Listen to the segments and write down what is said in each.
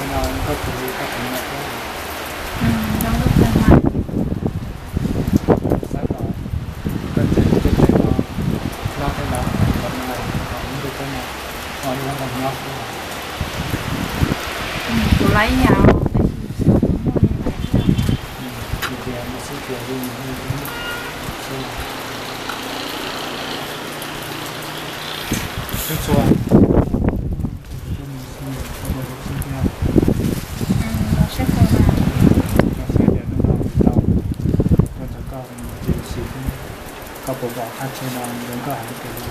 No koj tus li koj tus no thiab. Zoo nkauj kawg mas. Xav kom koj tsev lub tsev no loj thiab lawm, kom no kom ib ntu thiab no, ua ib lub nroog nyob xwb. Kuv laiv ib yam tab sis xyov puas muaj li lawm thiab. Tias no xwb tias li no xwb. Txhua txhua. Koj saib tias hnub no kuv tau tuaj nrog koj mus ua si, koj puas pom qab tsheb no zoo nkauj heev tiag li?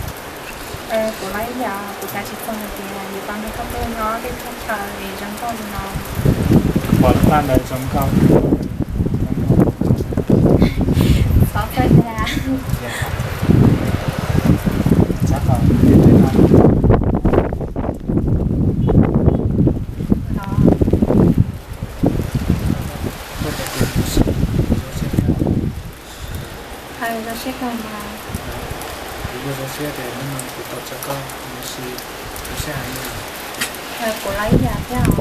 Kuv laiv ib yam, kuv xav tsis txog hais tias yuav tau nrog koj tuaj nyob tej thaj chaw es zoo nkauj li no. Pom lub paj ntawd zoo nkauj, zoo nkauj. Xav kom tej tsev no no, tuaj txog tias zoo siab thiab. Zoo siab kawg mas. Kuv kuj zoo siab tias hnub no kuv tau nrog koj mus ua si, zoo siab heev li. Kuv los ib yam thiab os.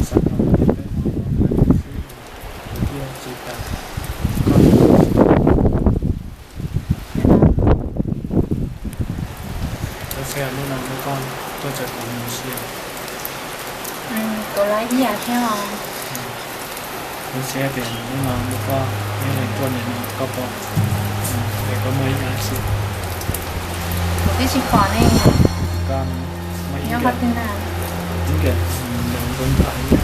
Xav kom tej teb no xwb, kuv thiaj tsis tas koj. Zoo siab hnub no muaj koj tuaj nrog kuv mus ua si. Kuv los ib yam thiab os. Zoo siab tias hnub no muaj koj nyob ze tuaj ntawm no, koj pom es koj muaj ib yam siab. Kuv twb tsis pom ne. Koj nyob qhov twg na? Ib nkawm nyob zoo nkauj heev.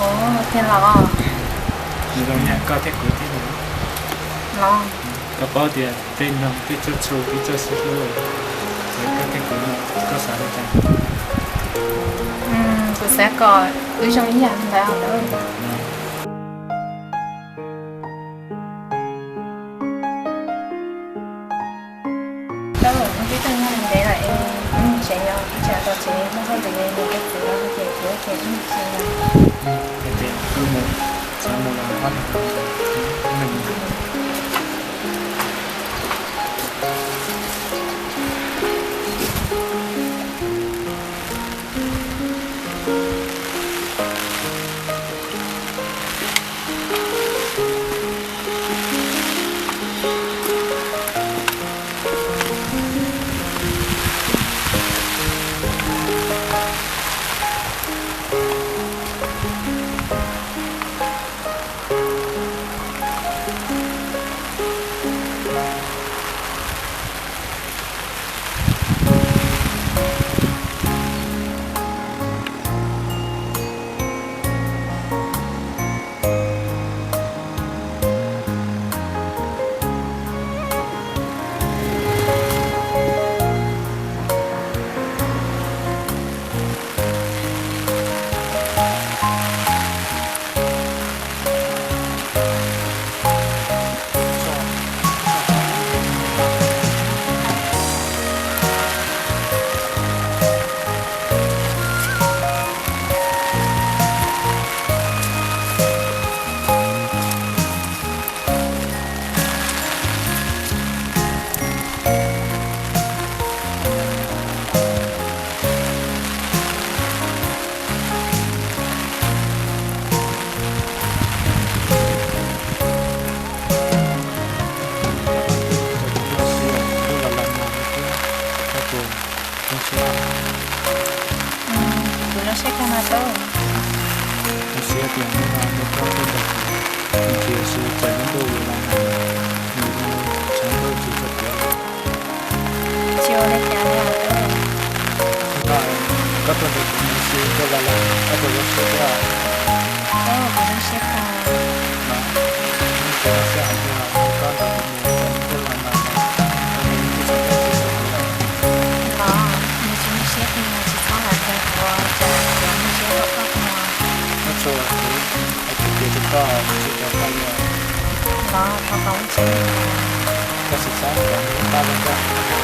Ua tiag los? Nws zoo yam koj thiab kuv thiab los. Koj paub tias tej noog twb txawj txhu twb txawj sib hlub, ces koj thiab kuv no koj xav li cas? Kuv xav kom wb zoo ib yam ntawd. Tau, wb twb tuaj nyob li ntev lawm es wb mus tsev os, ib tsam tom tsev muaj hauj lwm nrog koj txiv los hais tias kuv ua ces wb mus tsev os. Ces wb mus, txhob mus los ob leeg, wb mus. Kuv zoo siab kawg mas tub. Zoo siab tias hnub no muaj koj tuaj nrog kuv, tiam sis txawm lub ntuj yuav los nag, nws zoo tshav ntuj tsis tshua tiav li. Tsis ua li cas li os tub. Hnub no koj tuaj nrog kuv mus ua si tuaj los lawm, koj puas zoo siab thiab? Tub, kuv zoo siab kawg. Los, kuv zoo siab hais tias muaj koj nrog kuv mus, txawm lub ntuj los nag los, koj nws tsis tshua tiav tsis tshua tiav. Los, nws tsis zoo siab tiag, tsis txhob lam tiag, kuv ua cas kuv muaj siab tuaj koj tuaj. Muaj txhua kuv hais tsis tiav rau koj, tsis tiav koj li. Los, thov kom muaj tseeb. Koj tsis txhob kom nws pab rau koj.